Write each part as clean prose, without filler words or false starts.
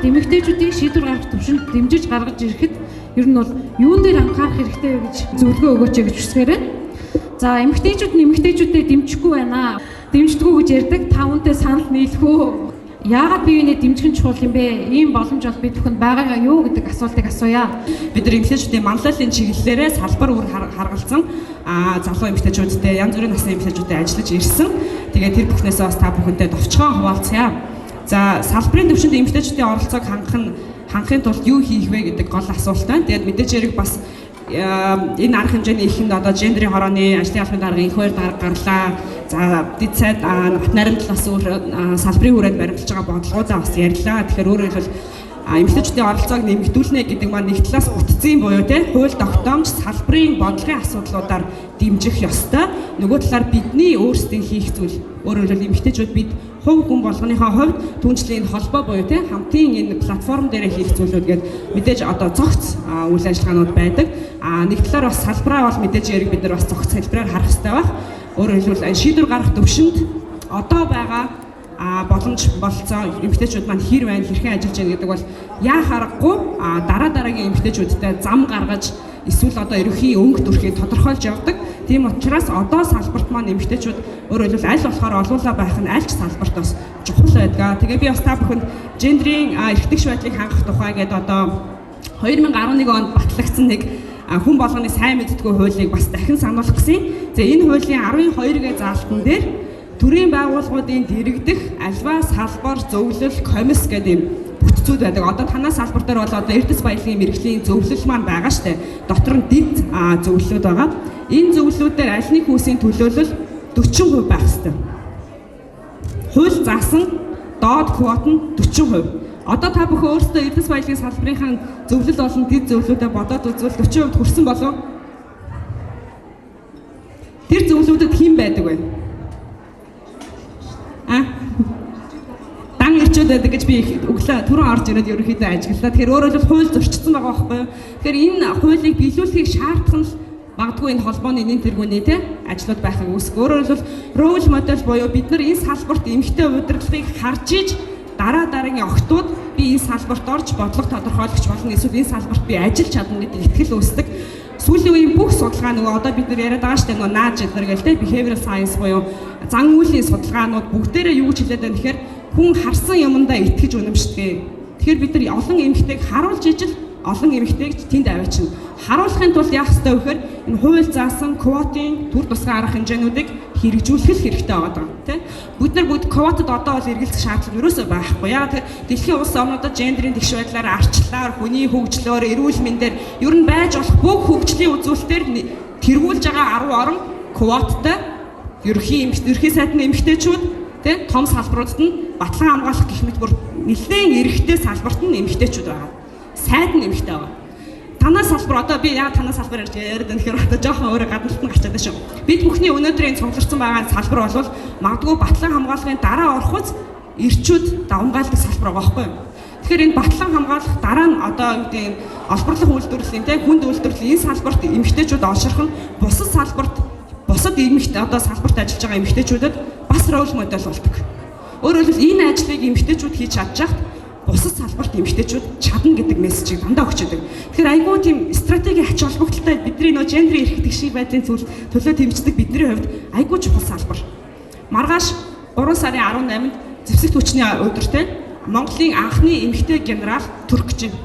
салбарт эмэгтэйчүүдийг шийдвэр гаргах түвшинд дэмжиж гаргаж ирэхэд ер нь бол юун дээр анхаарах хэрэгтэй вэ гэж зөвлөгөө өгөөч гэж хүсгээр байна. За, эмэгтэйчүүд нь эмэгтэйчүүдэд дэмжихгүй байна. Дэмждэггүй гэж ярьдаг. Та үүнтэй санал нийлэх үү? Яагаад бие биенээ дэмжих нь чухал юм бэ? Ийм боломж бол бид бүхэнд байгаа юу гэдэг асуултыг асууя. Бид нар эмэгтэйчүүдийн манлайллын чиглэлээрээ салбар үр харгалзан залуу эмэгтэйчүүдтэй, янз бүрийн насны эмэгтэйчүүдтэй ажиллаж ирсэн. Тэгээд тэр бүхнээсээ бас та бүхэнтэй товчхон хуваалцъя. За, салбарын төвшөнд эмэгтэйчүүдийн оролцоог хангах нь хангахын тулд юу хийх вэ гэдэг гол асуулт байна. Тэгээд мэдээж хэрэг бас энэ арга хэмжээний ихэнд одоо гендрийн хорооны ажлын албаны дарга инх хоёр дарга гарлаа. За, дэд сайд Бат Наримтал бас өөр салбарын хүрээнд баримталж байгаа бодлогоудаа бас ярьлаа. Тэгэхээр өөрөөр хэлбэл эмэгтэйчүүдийн оролцоог нэмэгдүүлнэ гэдэг маань нэг талаас бүтцийн буюу те хууль тогтоомж, салбарын бодлогын асуудлуудаар дэмжих ёстой. Нөгөө талаар бидний өөрсдийн хийх зүйл, өөрөөр хэлбэл эмэгтэйчүүд бид хувь хүн болгоныхоо хувьд түнжлийн холбоо буюу те хамтын энэ платформ дээр хийх зүйлүүд гээд мэдээж одоо цогц үйл ажиллагаанууд байдаг. А нэг талаар бас салбараа бол мэдээж яриг бид нар бас цогц салбараар харах хэрэгтэй байх. Өөрөөр хэлбэл шийдвэр гаргах төвшөнд одоо байгаа боломж болцоо эмэгтэйчүүд маань хэр байна, хэрхэн ажиллаж байна гэдэг бол яа харахгүй дараа дараагийн эмэгтэйчүүдтэй зам гаргаж эсвэл одоо ерөнхий өнгө төрхийг тодорхойлж явдаг. Тийм учраас одоо салбарт маань эмэгтэйчүүд, өөрөөр хэлбэл аль болохоор олуулаа байх нь аль ч салбарт бас чухал байдаг. Тэгээ би бас та бүхэнд гендрийн эрх тэгш байдлыг хангах тухай гэдэг одоо 2011 онд батлагдсан нэг хүн болгоны сайн мэддэггүй хуулийг бас дахин сануулах гэсэн. За, энэ хуулийн 12-гээ заалтан дээр төрийн байгууллагуудын дэрэгдэх альва салбар, зөвлөл, комисс гэдэг юм бүтцүүд байдаг. Одоо танаа салбар дээр бол одоо Эрдэс баялагын мэргэжлийн зөвлөл маань байгаа штэ. Дотор нь дэд зөвлөлүүд байгаа. Энэ зөвлөлүүдээр аль нэг хүмүүсийн төлөөлөл 40% байх ёстой. Хууль заасан доод квот нь 40%. Одоо та бүхэн өөрсдөө Эрдэс баялагын салбарынхаа зөвлөл болон дэд зөвлөлүүдэд бодоод үзвэл 40% хүрсэн болов? Тэр зөвлөлүүдэд хэн байдаг вэ? Дан ирчүүд байдаг гэж би өглөө түрүүн орж ирээд ерөнхийдөө ажиглалаа. Тэгэхээр өөрөөр хэлбэл хууль зөрчсөн байгаа байхгүй юу? Тэгэхээр энэ хуулийг биелүүлэхийг шаардах нь магадгүй энэ холбооны нэн тэргүүний те ажлууд байхыг үүсэх. Өөрөөр хэлбэл role model буюу бид нар энэ салбарт эмэгтэй удирдлагыг харж иж дараа дараагийн охтууд би энэ салбарт орж бодлого тодорхойлогч болно, эсвэл энэ салбарт би ажиллаж чадна гэдэг итгэл үүсдэг. Сүүлийн үеийн бүх судалгаа, нөгөө одоо бид нар яриад байгаа шүү дээ, нөгөө нааж эднэр гэл те behavioral science буюу зан үйлийн судалгаанууд бүгдээрээ юу гэж хэлээд байна гэхээр хүн харсан юмдаа итгэж үнэмшдэг. Тэгэхээр бид нар олон эмэгтэйг харуулж ижил олон эмэгтэйг тэнд аваачна. Харуулахын тулд яах ёстой вэ гэхээр энэ хууль заасан квотын төр тусгай арга хэмжээнүүдийг хэрэгжүүлэх л хэрэгтэй байгаа даа, тий. Бид нар бүгд квотод одоо бол эргэлзэх шаардлага ерөөсөө байхгүй. Яагаад тэр дэлхийн улс орнуудад гендрийн тэгш байдлаар арчлаар, хүний хөгжлөөр, эрүүл мэндээр ер нь байж болох бүх хөгжлийн үзүүлэлтээр тэргүүлж байгаа 10 орон квоттой ерөнхий сайдны эмэгтэйчүүд тий том салбаруудад нь батлан хамгаалах гэх мэт бүр нэлээд эрэгтэй салбарт нь эмэгтэйчүүд байгаа. Сайд нь эмэгтэй байгаа. Танаа салбар, одоо би яа танаа салбар ярьж яриад байна гэхээр одоо жоохон өөрөө гадналт нь гарчаад байна шүү. Бид бүхний өнөөдрийн цугларсан байгаа салбар бол магадгүй батлан хамгаалахын дараа орох үз эрчүүд давмгаалдаг салбар байгаа байхгүй юу? Тэгэхээр энэ батлан хамгаалах дараа нь одоо юу гэдэг нь олборлох үйлдвэрлэлийн те хүнд үйлдвэрлэлийн энэ салбарт эмэгтэйчүүд олширх нь бусад салбарт, бусад эмэгтэй одоо салбарт ажиллаж байгаа эмэгтэйчүүдэд бас role model болдог. Өөрөөр хэлбэл энэ ажлыг эмэгтэйчүүд хийж чадж байхад бусад салбарт эмэгтэйчүүд чадна гэдэг мессежийг дандаа өгч байдаг. Тэгэхээр айгүй тийм стратегийн ач холбогдолтой, бидний нөө гендрийн эрх тэгшийн байдлын зүйл төлөө тэмцдэг бидний хувьд айгүй чухал салбар. Маргааш 3 сарын 18-нд зэвсэгт хүчний өдөртэй Монголын анхны эмэгтэй генерал төрөх гэж байна.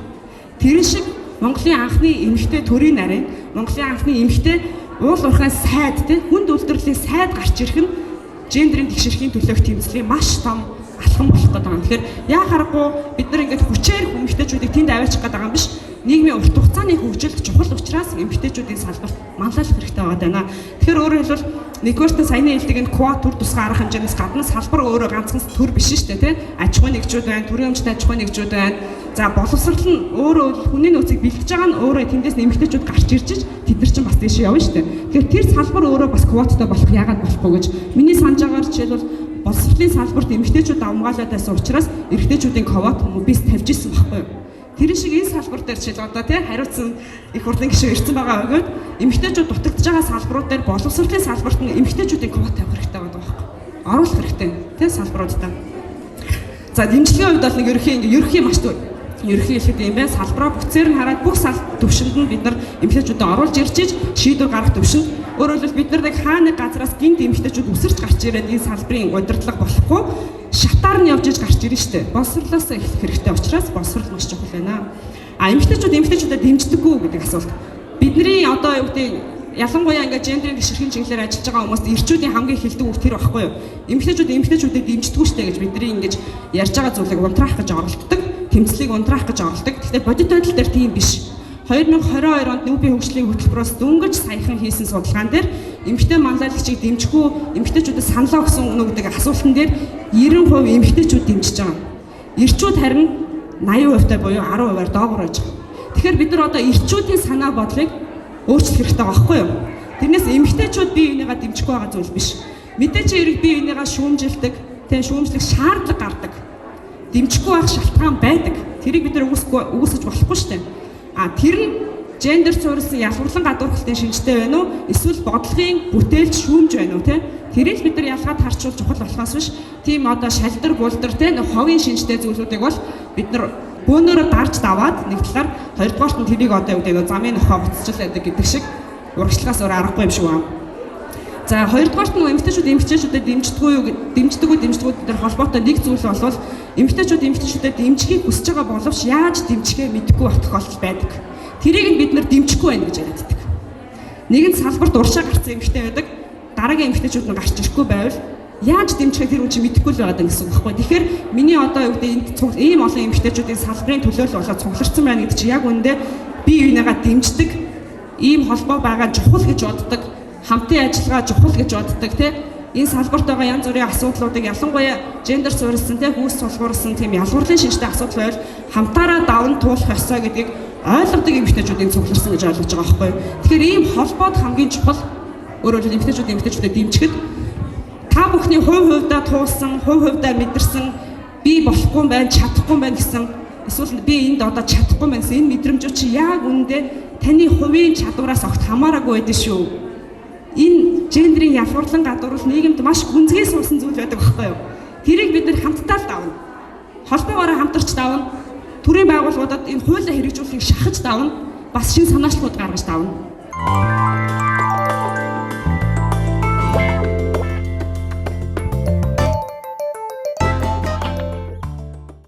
Тэр шиг Монголын анхны эмэгтэй төрийн нарийн, Монголын анхны эмэгтэй уул уурхайн сайд те хүнд үйлдвэрлэлийн сайд гарч ирэх нь гендрийн тэгш эрхийн төлөөх тэмцлийн маш том алхам болох гэдэг юм. Тэгэхээр яа харахгүй бид нар ингээд хүчээр эмэгтэйчүүдийг тэнд аваачих гэдэг юм биш. Нийгмийн урт хугацааны хөгжилд чухал учраас эмэгтэйчүүдийн салбарт манлайлах хэрэгтэй байгаа даа. Тэгэхээр өөрөөр хэлбэл нэгдүгээрт саяны хэлдэг энэ квот төр тусгай арга хэмжээнээс гадна салбар өөрөө ганцхан төр биш шүү дээ, тий. Аж ахуйн нэгжүүд байна, төрийн өмчтэй аж ахуйн нэгжүүд байна. За, боловсрол нь өөрөө хүний нөөцийг бэлтэж байгаа нь өөрөө тэндээс эмэгтэйчүүд гарч ирж ич тэд нар чинь бас тийш явна шүү дээ. Тэгэхээр тэр салбар өөрөө бас квоттой болох яагаад болохгүй гэж миний санаж байгаагаар жишээлбэл боловсролын салбарт эмэгтэйчүүд давмгаалаад байсан учраас эрэгтэйчүүдийн квот бис тавьж исэн байхгүй юу? Тэр шиг энэ салбар дээр жишээл одоо тий хариуцсан их хурлын гишүүн ирсэн байгаа бөгөөд эмэгтэйчүүд дутагдж байгаа салбарууд дээр, боловсролын салбарт нь эмэгтэйчүүдийн квот тавих хэрэгтэй байгаа байхгүй юу? Оруулах хэрэгтэй тий салбаруудаа. За, дэмжлэгийн хувьд бол нэг ерөнхий, ингээ ерөнхий маш ерөнхий хэлэхэд юм байна. Салбараа бүтцээр нь хараад бүх сал төвшөнд нь бид нар эмэгтэйчүүдэд оруулж ирж иж шийдвэр гаргах төвшөнд. Өөрөөр хэлбэл, бид нар нэг хаа нэг газараас гинт эмэгтэйчүүд үсэрч гарч ирээд энэ салбарын удирдлага болохгүй, шатаар нь явж иж гарч ирнэ штэ. Боловсрлоос эхлэх хэрэгтэй учраас боловсрол маш чухал байна. А эмэгтэйчүүд эмэгтэйчүүдэд дэмждэггүй гэдэг асуулт. Бидний одоо юу гэдэг, ялангуяа ингээд гендрийн ширхэг чиглэлээр ажиллаж байгаа хүмүүст эрчүүдийн хамгийн хэлдэг үг тэр багхгүй юу? Эмэгтэйчүүд эмэгтэйчүүдэд дэмждэггүй штэ гэж бидний ингэж ярьж байгаа зүйлийг унтраах гэж оролддог, тэмцлийг унтраах гэж оролддог. Гэхдээ бодит байдал дээр тийм биш. 2022 онд НҮБ-ийн хөгжлийн хөтөлбөрөөс дөнгөж саяхан хийсэн судалгаан дээр эмэгтэй манлайлагчийг дэмжихгүй, эмэгтэйчүүдэд саналаа өгсөн үнэ гэдэг асуултан дээр 90% эмэгтэйчүүд дэмжиж байгаа. Эрчүүд харин 80% та буюу 10%-аар доогуур байж байгаа. Тэгэхээр бид нар одоо эрчүүдийн санаа бодлыг өөрчлөх хэрэгтэй байгаа байхгүй юу? Тэрнээс эмэгтэйчүүд бие биенийгээ дэмжихгүй байгаа зүйл биш. Мэдээж хэрэг бие биенийгээ шүүмжилдэг, тэг шүүмжлэх шаардлага гардаг. Дэмжихгүй байх шалтгаан байдаг. Тэрийг бид нар үгүйсгэж болохгүй шүү дээ. А тэр нь гендер суурилсан ялгуурлан гадуурхалтын шинжтэй байна уу? Эсвэл бодлогын бүтээлч шүүмж байна уу, те? Тэрийг бид нар ялгаад харчвал чухал болохоос биш. Тийм одоо шалдар булдар, те, ховын шинжтэй зүйлүүдийг бол бид нар бөөнөрөө дарж даваад нэг талаар, хоёрдугаарт нь тэрийг одоо юу гэдэг, замын нохоо буцчил байдаг гэдэг шиг урагшлагаас өөр аргагүй юм шиг байна. За, хоёрдугаарт нь эмэгтэйчүүд эмэгтэйчүүдэд дэмждэггүй юу, дэмждэг үү, дэмждэггүй дээр холбоотой нэг зүйл бол эмэгтэйчүүд эмэгтэйчүүдэд дэмжихийг хүсэж байгаа боловч яаж дэмжихээ мэдэхгүй байх тохиолдол байдаг. Тэрийг нь бид нар дэмжихгүй байна гэж яриад байдаг. Нэгэн салбарт уршаа гарсан эмэгтэй байдаг. Дараагийн эмэгтэйчүүд нь гарч ирэхгүй байвал яаж дэмжихээ тэр хүн чинь мэдэхгүй л байгаа гэсэн үг байхгүй. Тэгэхээр миний одоо юу гэдэг, энд ийм олон эмэгтэйчүүдийн салбарын төлөөлөл болоод цугларсан байна гэдэг чинь яг үүндээ бие биенийгээ дэмждэг ийм холбоо байгаа чухал гэж боддог, хамтын ажиллагаа чухал гэж боддог, тий, энэ салбарт байгаа янз бүрийн асуудлуудыг, ялангуяа гендер суурилсан, тий, хүүс сулгуурсан тийм ялгуурлын шинжтэй асуудал байвал хамтаараа даван туулах ёстой гэдгийг ойлгодог эмэгтэйчүүдийн цугларсан гэж ойлгож байгаа байхгүй. Тэгэхээр ийм холбоод хамгийн чухал. Өөрөөр хэлбэл, эмэгтэйчүүд эмэгтэйчүүдэд дэмжихэд та бүхний хувь хувьдаа туулсан, хувь хувьдаа мэдэрсэн, би болохгүй юм байна, чадахгүй юм байна гэсэн, эсвэл би энд одоо чадахгүй юм байна гэсэн энэ мэдрэмжүүд чи яг үүндээ таны хувийн чадвараас огт хамаараагүй байдаг шүү. Энэ гендрийн ялгуурлан гадуурл нийгэмд маш гүнзгий суусан зүйл байдаг байхгүй юу? Тэрийг бид нар хамтдаа л давна. Холбоогоороо хамтарч давна. Төрийн байгууллагуудад энэ хуулиа хэрэгжүүлэхийг шахаж давна. Бас шинэ санаачлалууд гаргаж давна.